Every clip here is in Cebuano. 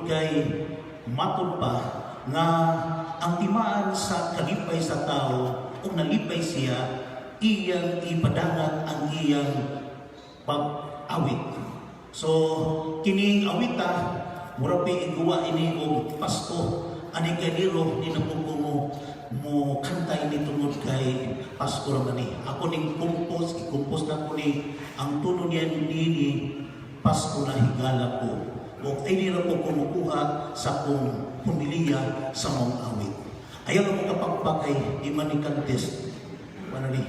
kay matod pa nga ang timaan sa kalipay sa tao, kung nalipay siya, iyang ipadangat ang iyang pag-awit. So, kining awita, mura pa iguwa ini og Pasko. Ani kay Nero, di na po ko mo kanta ini tungod kay Pasko ra man ni. Ako ning compose, i-compose na ko ni ang tono niya nini, "Pasko na Higala Ko." O ini ra ko kumukuha sa akong pamilya sa mong awit. Ayaw na mo kapagpakay, di man ni contest. Wala ni.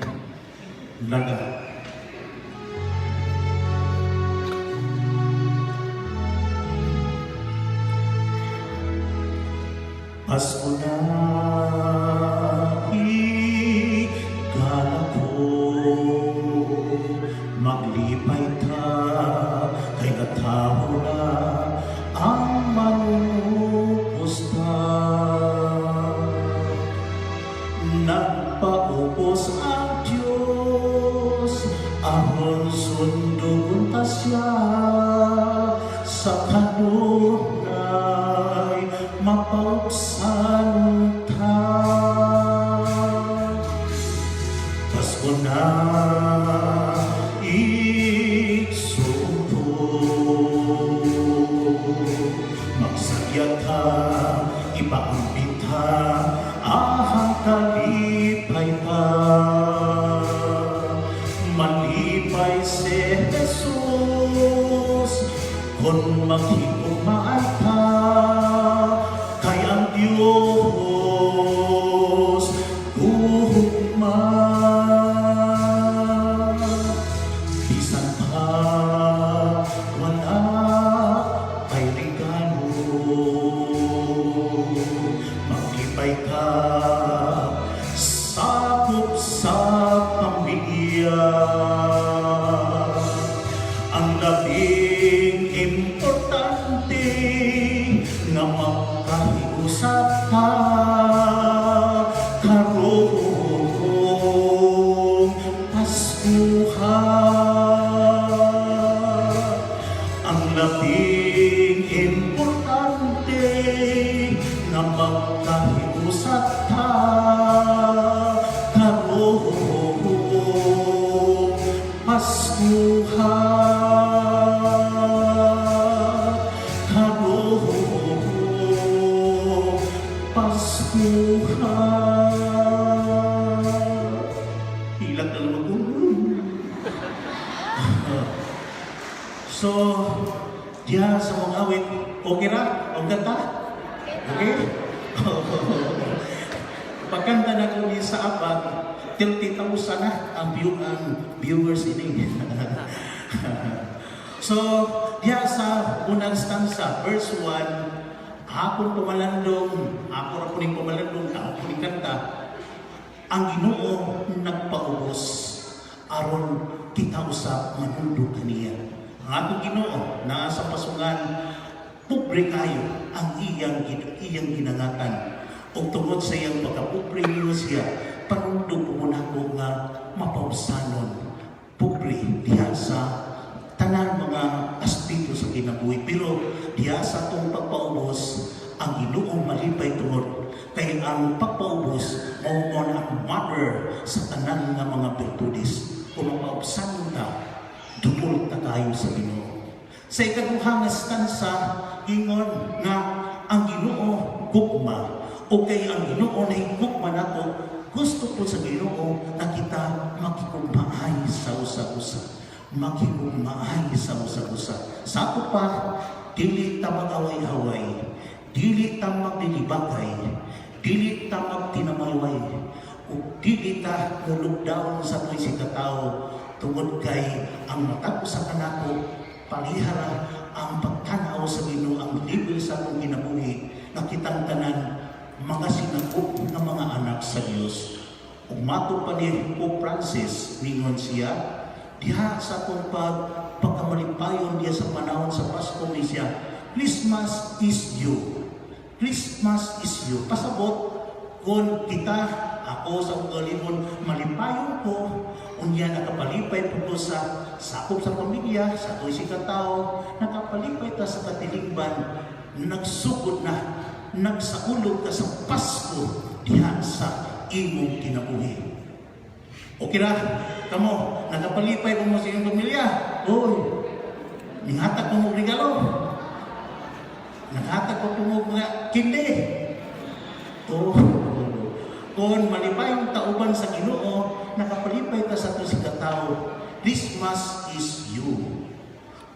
Laga. Pasko na, higala ko, maglipay ta, kay natawo na ang manunubos ta. Nagpaubos ang Diyos, aron sundugon ta siya sa kanunay mapaubsan ta. Pasko na, igsoon ko, magsagya ta, ipaambit ta, ahang kalipay ta. Malipay si Jesus kung maghigugmaay ta, kay ang Diyos gugma. Bisan pa wala ay regalo, maglipay ka sakop sa pamilya. Ang labing importante nga magkahiusap ta karong Paskuhan. Ang labing importante nga magkahiusap ta karong Paskuhan. Karong Paskuhan. Hilak na naman ko. So, diya sa mga awit, okay ra? Ang kanta? Okay? Pagkanta na ko ni sa abag, 30,000 na ang viewers ini. So, diya sa unang stanza, verse 1, akong pamalandong, ako ra ko ning pamalandong, ako ko ning kanta, ang Ginoo nagpaubos aron kita usab manundog kaniya. Ang atong Ginoo naa sa pasungan, pobre kayo ang iyang ginangatan. Ug tungod sa iyang pagkapobre niyo siya, panundog po nako nga mapaubsanon. Pobre diha sa tanan mga aspeto sa kinabuhi. Pero diha sa atong pagpaubos, ang Ginoo malipay tungod kay ang pagpaubos mao ang mother sa tanan nga mga birtudes. Kung mapaubsanon ta, dupol ta kayo sa Ginoo. Sa ikaduha nga stanza, ingon nga ang Ginoo gugma. O kay ang Ginoo na gugma nato, gusto po sa Ginoo na kita makigugmaay sa usa-usa. Makigugmaay sa usa-usa. Sa ato pa, dili ta mag-away-away, dili ta magdilibagay, dili ta magtinamayway, ug dili ta mulugdown sa tuig si katao tungod kay ang matag usa kanato palihara ang pagtanaw sa Ginoo, ang level sa atong kinabuhi nga kitang tanan mga sinakop nga mga anak sa Dios. Ug mato pa ni Pope Francis, ningon siya diha sa atong pagkamalipayon diha sa panahon sa Pasko ni siya, "Christmas is you. Christmas is you." Pasabot kung kita, ako sa kaugalingon, malipayon ko, unya nakapalipay po ko sa sakop sa pamilya, sa tuwing si katao, nakapalipay ta sa katilingban Nagsugod na, nagsaulog ka sa Pasko diha sa imong kinabuhi. Okay ra, kamo, nagapalipay ko mo sa inyong pamilya. Uy, ninghatag ko mo regalo. Naghatag ko mo mga candy. Oh, kung malipay ta uban sa Ginoo, nakapalipay ta sa atong isigkatawo. Christmas is you.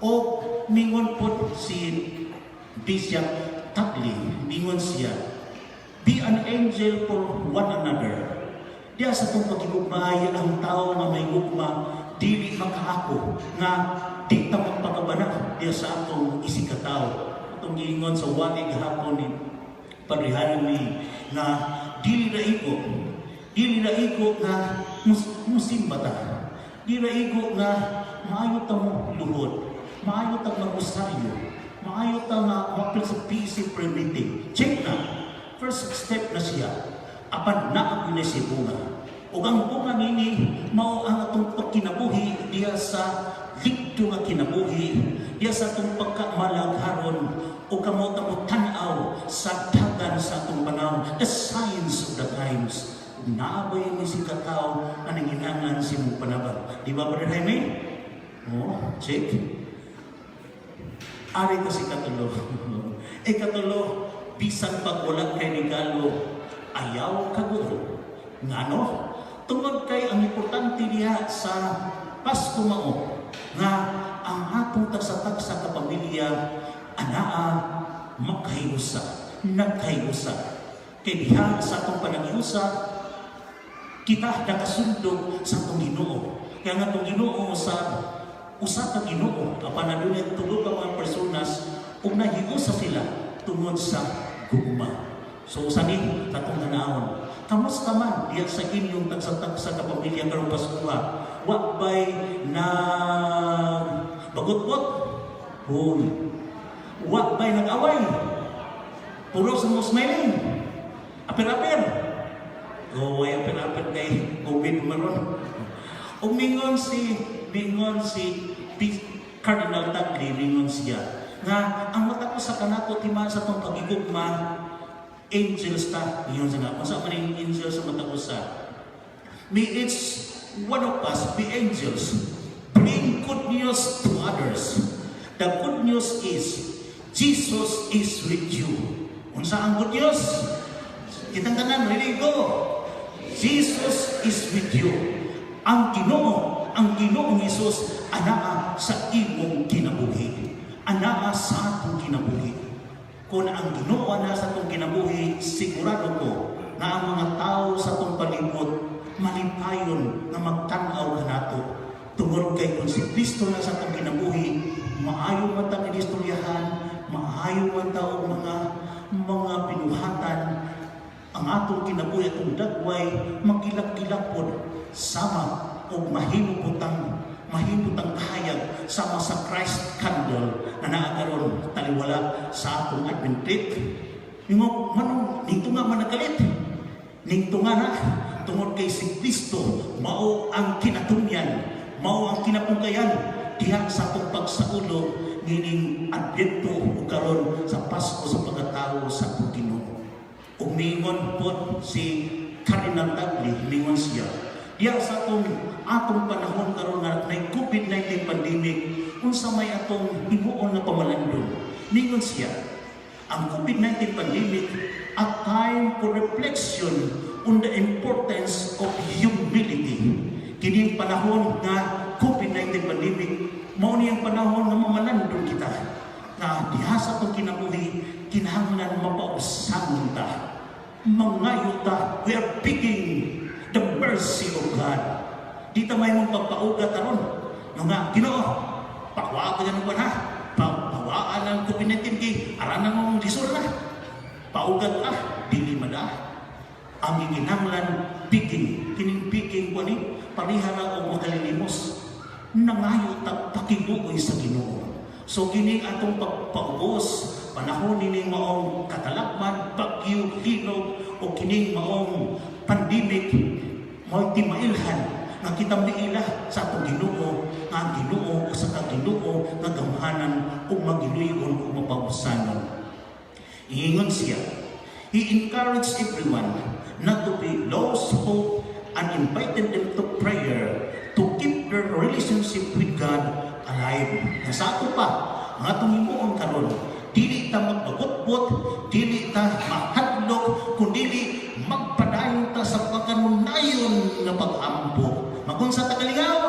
O mingon po si Bishop Tagle, mingon siya, "Be an angel for one another." Diya sa itong pagigugmay, ang tao nga may gugma, dili makaako, nga di ta magpakabana diya sa atong isigkatawo. Atong giingon sa wali gahapon ni Padre Jaime nga dili ra igo nga musimba ta. Dili ra igo nga maayo ta mo luhod, maayo ta mag-usaryo, maayo ta nga mapil sa PC prayer meeting. Check na. First step na siya. Apan naa na si bunga. Ug ang bunga nini mao ang atong pagkinabuhi diya sa ligdo nga kinabuhi, diya sa atong pagkamalagharon o kamo ta mo tan-aw sa dagan sa atong panahon, the signs of the times. Naa bay ni isigkatawo nga nanginahanglan sa imong panabang? Di ba, Brother Jaime? Oh, check. Ari ko si katulo. E katulo, bisan pag wala kay regalo, ayaw kaguol. Ngano? Tungod kay ang importante diha sa Pasko mao nga ang atong tagsa-tagsa ka pamilya anaa makahiusa, nagkahiusa. Kay diha sa atong panaghiusa, kita nakasundog sa atong Ginoo. Kaya nga atong Ginoo sa usa ka Ginoo, apan adunay tulo ka mga personas ug nahiusa sila tungod sa gugma. So usa ni katong tanawon. Kamusta man diya sa inyong tagsa-tagsa ka pamilya karong Pasko? Wa bay na bagot-got? Huy. Wa bay nag-away? Puro sa mo smiling. Apir-apir. O way apir-apir kay COVID maron. Ug mingon si Cardinal Tagle, mingon siya nga ang matag usa kanato timaan sa atong pagigugma, angels ta. Ingon siya nga unsa man yung angel sa matag usa. May each one of us be angels. Bring good news to others. The good news is Jesus is with you. Unsa ang good news? Kitang tanan, ready, go. Jesus is with you. Ang Ginoo, ang Ginoong Hesus anaa sa imong kinabuhi. Anaa sa atong kinabuhi. Kung ang Ginoo ana sa atong kinabuhi, sigurado ko nga ang mga tao sa atong palibot malipayon nga magtan-aw kanato. Tungod kay kung si Kristo na sa atong kinabuhi, maayo man ta istoryahan, maayo man ta og mga binuhatan, ang atong kinabuhi, atong dagway, magkilak-kilak pod sama og mahimo tang kahayag sama sa Christ candle nga naa karon taliwala sa atong Advent wreath. Ingon manong nito nga man nagalit. Nito nga na tungod kay si Kristo mao ang kinatumyan, mao ang kinapungkayan diha sa atong pagsaulog nining Adbyento ug karon sa Pasko sa pagkatao sa atong Ginoo. Ug mingon pod si Cardinal Tagle, mingon siya, diha sa atong panahon karon nga may COVID-19 pandemic, unsa may atong himuon nga pamalandong? Mingon siya, ang COVID-19 pandemic, a time for reflection on the importance of humility. Kining panahon nga COVID-19 pandemic, mao niyang panahon nga mamalandong kita nga diha sa atong kinabuhi kinahanglan mapausanon ta. Mangayo ta, we are begging the mercy of God. Di ta may mong pagpaugat aron. No nga, Ginoo, pakuha ka ng ha. Pawaan ang COVID-19 kay aran nang lisod na. Paugat ka, dili man na. Ang gikinahanglan, begging, kining begging ko ni, pareha na og makalilimos. Nangayo ta pakiluoy sa Ginoo. So kining atong pagpaubos, panahon nining maong katalakman, bagyo, linog, o kining maong pandemic, mao'y timailhan nga kita miila sa atong Ginoo, nga ang Ginoo usa ka Ginoo nga gamhanan ug magiluyon ug mapausanon. Ingon siya, he encouraged everyone not to be lost hope and invited them to prayer to keep their relationship with God alive. Nga sa ato pa, ang atong himuon karon, dili ta magbagotbot, dili ta mahadlok, kundi magpadayon ta sa pagkanunayon nga pag-ampo. Magunsa ta, kalingaw?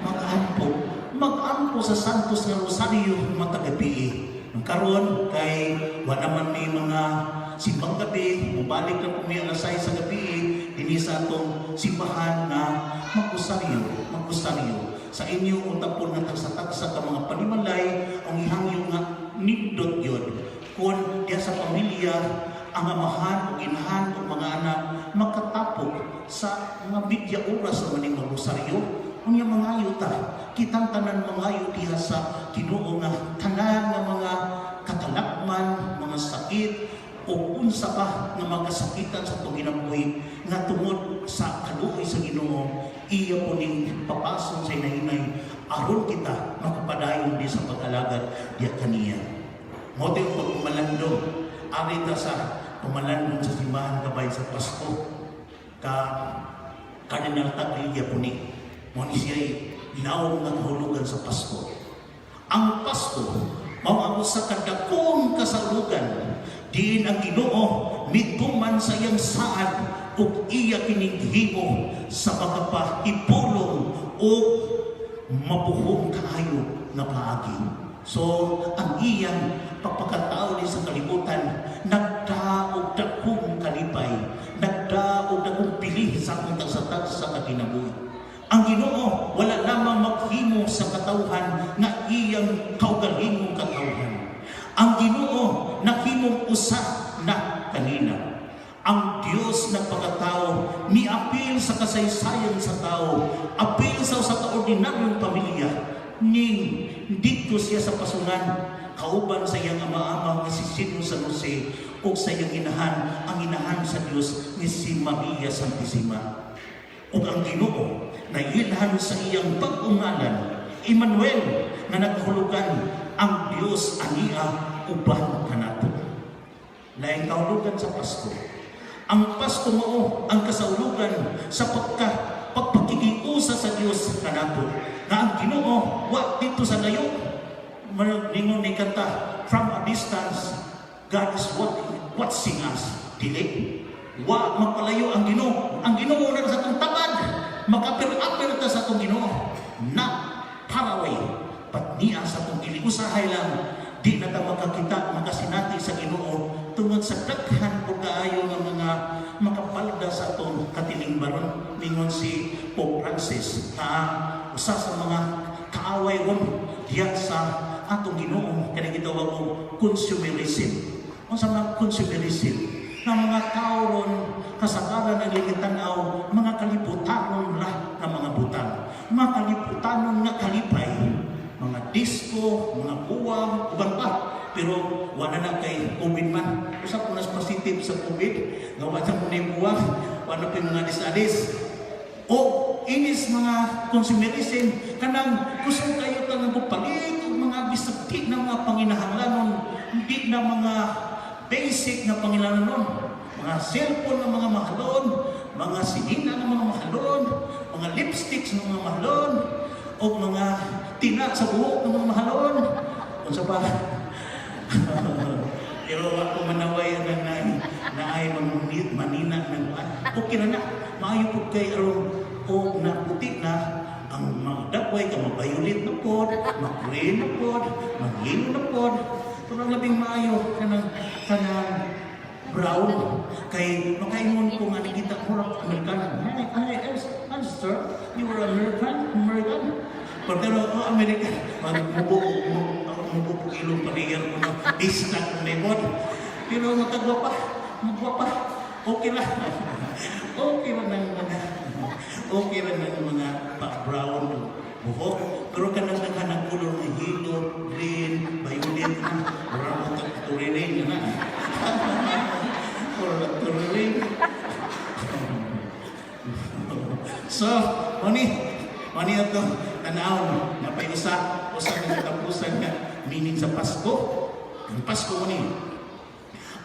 Mag-ampo. Mag-ampo sa Santos nga Rosario matag gabi. Ang karon kay wala man may mga simbang gabi, mubalik na po mi alas 6 sa gabi dinhi sa atong simbahan na mag-usaryo, mag-usaryo. Sa inyo unta po nga tagsa-tagsa ka mga panimalay, ang ihangyo nga nindot yun. Kung diya sa pamilya, ang amahan o inahan o mga anak makatapok sa mga medya oras sa maning mag-rosaryo, unya mangayo ta, kitang tanan mangayo diha sa Ginoo nga tanan nga mga katalakman, mga sakit o unsa pa nga makasakitan sa atong kinabuhi nga tungod sa kaluoy sa Ginoo, iya po ning papason sa inahinay aron kita makapadayon di sa pag-alagad diya kaniya. Mao to yung pagpamalandong. Ari ta sa pamalandong sa simbahan kabay sa Pasko. Ka Cardinal Tagle po ni. Mao ni siya lawom nga kahulugan sa Pasko. Ang Pasko, mao ang usa ka dakong kasaulugan diin ang Ginoo mituman sa iyang saad ug iya kining gihimo sa pagkapahipulong o mabuhong kaayo nga paagi. So, ang iyang pagpakatao ni sa kalibutan, nagdaog dakong kalipay, nagdaog dakong pili sa akong tagsa-tagsa ka kinabuhi. Ang Ginoo wala lamang maghimo sa katawhan nga iyang kaugalingong katawhan. Ang Ginoo nahimong usa na kanina. Ang Dios nagpakatao, miapil sa kasaysayan sa tao, apil sa usa ka ordinaryong pamilya, ning didto siya sa pasungan, kauban sa iyang ama-ama nga si Simeon San Jose ug sa iyang inahan, ang inahan sa Dios ni si Maria Santissima. Ug ang Ginoo nailhan sa iyang bag-ong ngalan, Emmanuel, nga nagahulugan ang Dios ania uban kanato. Laing kahulugan sa Pasko. Ang Pasko mao ang kasaulugan sa pagpakikiusa sa Dios kanato. Nga ang Ginoo wa dito sa layo. Ningon ni kanta, "From a distance, God is watching us." Dili. Wa magpalayo ang Ginoo. Ang Ginoo na sa atong tabad. Makapir-apir ta sa atong Ginoo. Not far away. But niya sa atong gili. Usahay lang, di na ta makakita, makasinati sa Ginoo tungod sa daghan o kaayo nga mga makapalda sa atong katilingbaron. Ningon si Pope Francis na usa sa mga kaaway ron diya sa atong Ginoo kani gitawag og consumerism. Unsa man consumerism? Nga mga tao ron kasagaran ang gitan-aw mga kalibutanon ra nga mga butang. Mga kalibutanon nga kalipay, mga disco, mga buwang, uban pa. Pero wala na kay COVID man. Usa po nas positive sa COVID, nga wala mo ni buwang, wala pa yung mga dis-adis. O inis mga consumerism, kanang kusog kayo tanang palit og mga bisag di na mga panginahanglanon, di na mga basic na panginahanglanon, mga cellphone na mga mahalon, mga sinina na mga mahalon, mga lipsticks na mga mahalon, o mga tina sa buhok ng mga mahalon. Unsa pa? Pero ako manaway ang naay manina ng kuan. Okay na na. Maayo pud kay aron o naputi na ang mga dagway ka, ma-violet na pod, mag-green na pod, mag-yellow na pod. Pero ang labing maayo kanang brown kay makaingon ko nga nakita ko ra Amerikano. "Hi, hi, hi, sir. You were American? American?" Pero oh, American. Magmubo mubo po ilong paliyan ko no. Distant may pod. Pero magkagwapa, magwapa. Okay lang. Okay lang ng mga pa-brown buhok. Pero kanang naghanang kulor ng yellow, green, violet, na, wala mo turirin na. Wala turirin. So, mani ato tanawon na pay usa usa nga katapusan nga meaning sa Pasko. Ang Pasko ni.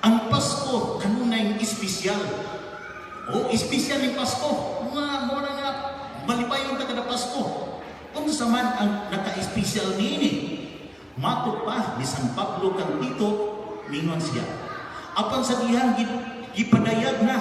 Ang Pasko kanunay espesyal. O espesyal ning Pasko. Mga mura nga malipayon ta kada Pasko. Unsa man ang naka-espesyal niini? Matod pa ni San Pablo kang Tito, mingon siya: "Apan sa dihang gipadayag na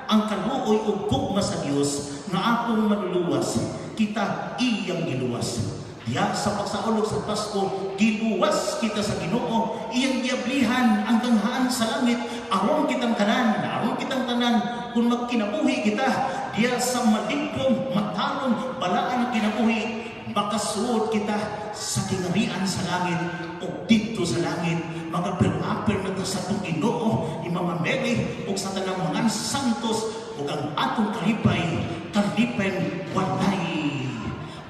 ang kaluoy ug gugma sa Dios nga atong Manluluwas, kita iyang giluwas." Diya sa pagsaulog sa Pasko, giluwas kita sa Ginoo, iyang giablihan ang ganghaan sa langit aron kitang tanan, aron kitang tanan kung magkinabuhi kita diya sa maligdom, matalom, balaan ang kinabuhi, makasuod kita sa kingarian sa langit. Ug didto sa langit magaper-aper na ta sa atong Ginoo ni Mama Mary ug sa tanang mga santos, ug ang atong kalipay, kalipay walay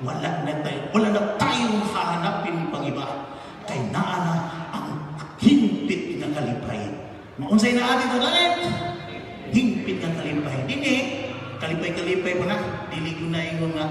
wala na tayo, wala na tayong hahanapin pang iba kay naa na ang hingpit nga kalipay. Maunsay naa dito langit? Hingpit nga kalipay. Dili kalipay-kalipay mo na, dili ko na ingon nga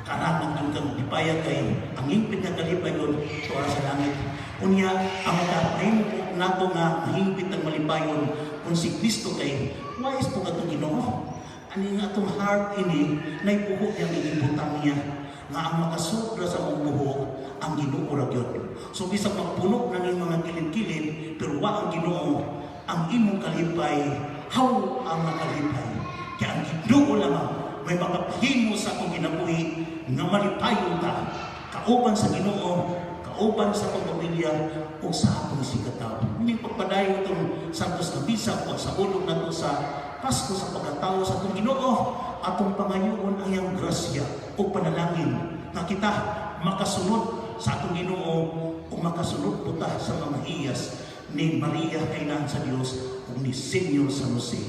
karamag dun kang lipaya, kay ang hingpit nga kalipay doon tuwa sa langit. Unya, ang makapahimo po nato nga mahingpit ang malipayon kung si Kristo, kay wise po katong Ginoo. Ani nga atong heart ini naibuhok niyang gibutang niya nga ang makasubra sa mong buhok ang Ginoo ra gyud. So bisag magpuno na ning mga kilid-kilid, pero wa ang Ginoo, ang imong kalipay haw ang makalipay. Kaya ang Ginoo lamang may makapahimo sa atong kinabuhi nga malipayon ta kauban sa Ginoo, kauban sa atong pamilya o sa atong isigkatawo. Mining pagpadayon itong Santos na Misa, pagsaulog nato sa Pasko sa pagkatao sa atong Ginoo, atong pangayoon ang iyang grasya o panalangin nga kita makasunod sa atong Ginoo o makasunod po ta sa mga hiyas ni Maria Kainan sa Dios ug ni Senyor San Jose,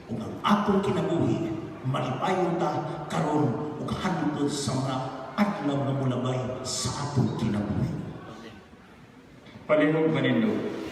ug ang atong kinabuhi malipayon ta karon ug hangtod sa mga adlaw nga molabay sa atong kinabuhi. Palihog manindog.